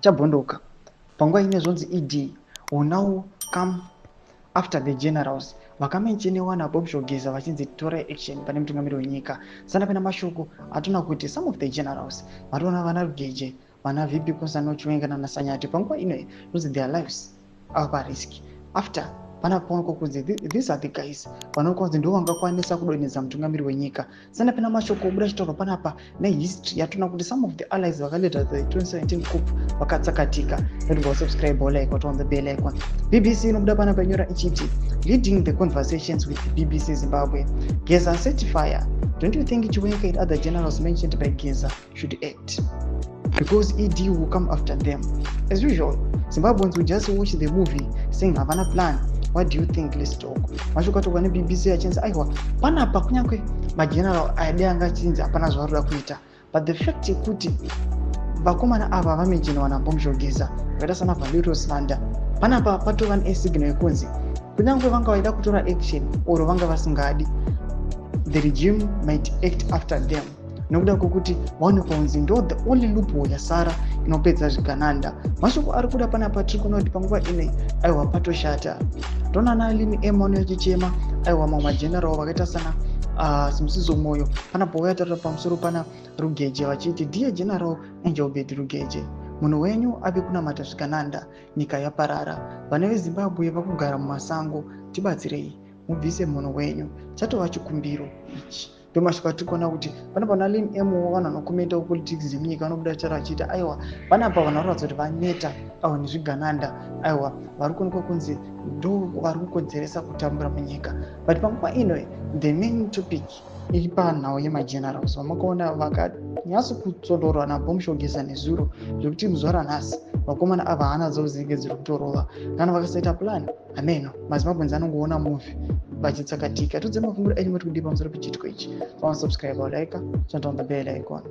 Chabvondoka panguva ine zvonzi ED will now come after the generals vakamentionewa naBombshell Geza vachinzi torai action pane mutungamiri wenyika. Sandapinda mashoko atona kuti some of the generals vatoona vana Rugeje, vana VP Constantino Chiwenga nanaSanyati, panguva ino zvonzi their lives are parisk after pana paonekwa kunzi these are the guys vanoonekwa kunzi ndo vangakwanisa kudonhedza mutungamiri wenyika. Sandapinda mashoko obuda chitaurwa panapa nehistory yatoona kuti some of the allies vakaleta the 2017 coup vakatsakatika. Notibva wasubscribe, like, waturn the bell icon. BBC inobuda panapa inyora ichiti, "Leading the conversations with BBC Zimbabwe, Geza set fire. Don't you think Chiwenga and other generals mentioned by Geza should act because ED will come after them? As usual, Zimbabweans will just watch the movie saying havana plan. What do you think? Let's talk." Mashoko atorwa neBBC achinzi aiwa, panapa kunyange mageneral aide anga achinzi hapana zvavari kuita, but the fact yekuti vakomana ava vamentionwa naBombshell Geza vakaita sana Valerio Sibanda, panapa patova nesignal yekunzi kunyange vanga vaida kutora action or vanga vasingadi, the regime might act after them nekuda kwekuti vaonekwa kunzi ndo the only loophole yasara inopedza zvigananda. Mashoko ari kuda panapa, tiri kuona kuti panguva inei aiwa, patoshata. Toona naLin Emon achichema. Aiwa, mamwe mageneral vakaita sana Simusizo Moyo panapo vayataura pamusoro pana Rugeje vachiti, "Dear General Angelbert Rugeje, munhu wenyu ave kunamata zvigananda, nyika yaparara, vana veZimbabwe vakugara mumasango. Tibatsirei mubvise munhu wenyu, chatova chikumbiro ichi." Ndo mashoko atiri kuona kuti panapa naLin M. Vanhu vanokomenta politics dzemunyika vanobuda charo vachiita aiwa, panapa vanhu vari kuratidza kuti vaneta aiwa nezvigananda. Aiwa, vari kuonekwa kunzi ndo vari kukonzeresa kutambura munyika. But panguva ino the main topic iri panhau yemagenerals vamakaona vakanyatso kutsondorwa naBombshell Geza nezuro, zvekuti muzuva ranhasi vakomana ava hana dzavo dzinenge dziri kutorova. Kana vakasaita plan, hameno, maZimbabweans anongoona movie vachitsakatika. Tudze mafungiro enyu, muri kudii pamusoro pechiitiko ichi? Subscribe, like, turn on the bell icon.